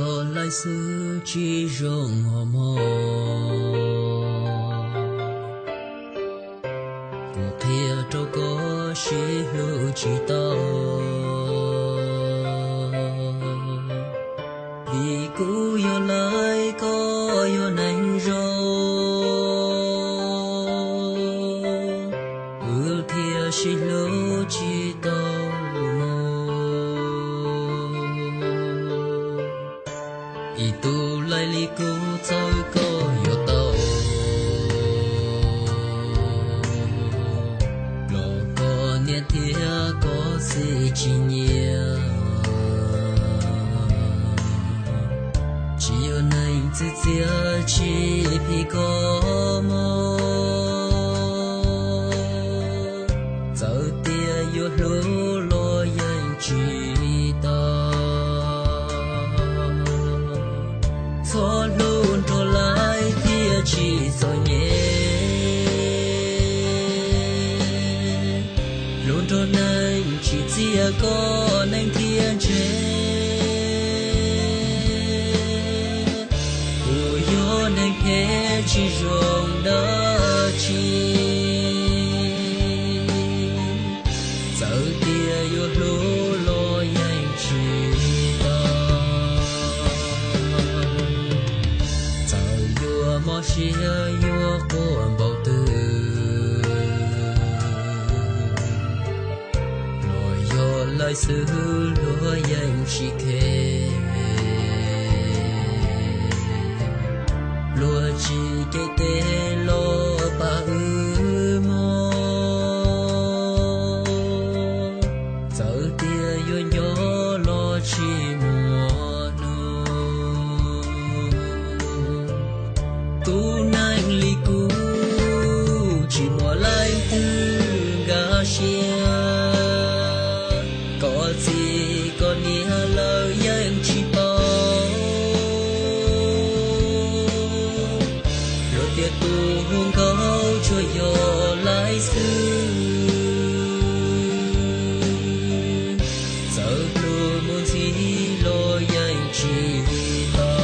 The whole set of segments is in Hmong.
Yog laij xwb tsis zoo ho mog, kuv qhia rau koj sib hlub tsis tau. Vim kuv yog laij koj yog neeg zoo, wb thiaj sib hlub tsis tau. Ib tug laij li kuv txawm koj yuav tau, los koj niam thiab koj txiv tsis nyiam. Tsis yog neeg txwv txiav tsis phim koj mog, txawm tias yuav hlub los yeej tsis tau. Txhob hlub nrog laij thiaj tsis txom nyem, hlub nrog neeg tsis txiav koj neeg thiaj ntse. Kuv yog neeg phem tsis zoo dab tsi, txawm tias yuav hlub los yeej tsis tau. Txawm yuav mob siab yuav quaj npaum twg, los yog laij xwb luag yeej tsis khe. Luag tsis cev tes los pab wb mog, txawm tias yuav nco los tsis muaj hnub. Tus neeg li kuv tsis muaj leej twg nkag siab, koj txiv koj niam lawv yeej tsis paub. Luag tias tus hu nkauj tsuas yog laij xwb, txawm pluag mus ntxhi los yeej tsis tau.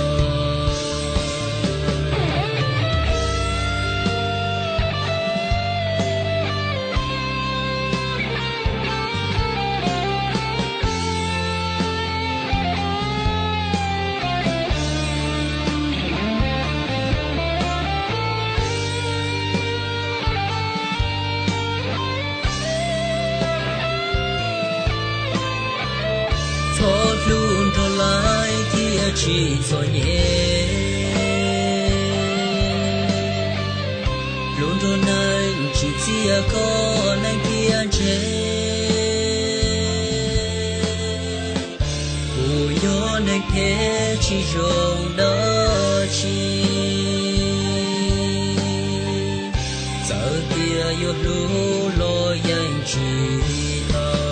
Txhob hlub nrog laij thiaj tsis txom nyem, hlub nrog neeg tsis txiav koj neeg thiaj ntse. Kuv yog neeg phem tsis zoo dab tsi, txawm tias yuav hlub los yeej tsis tau.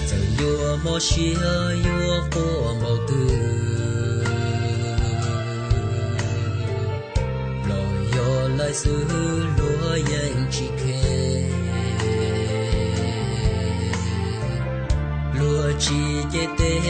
Txawm yuav mob siab yuav quaj npaum twg, los yog laij xwb luag yeej tsis khe. Luag tsis cev tes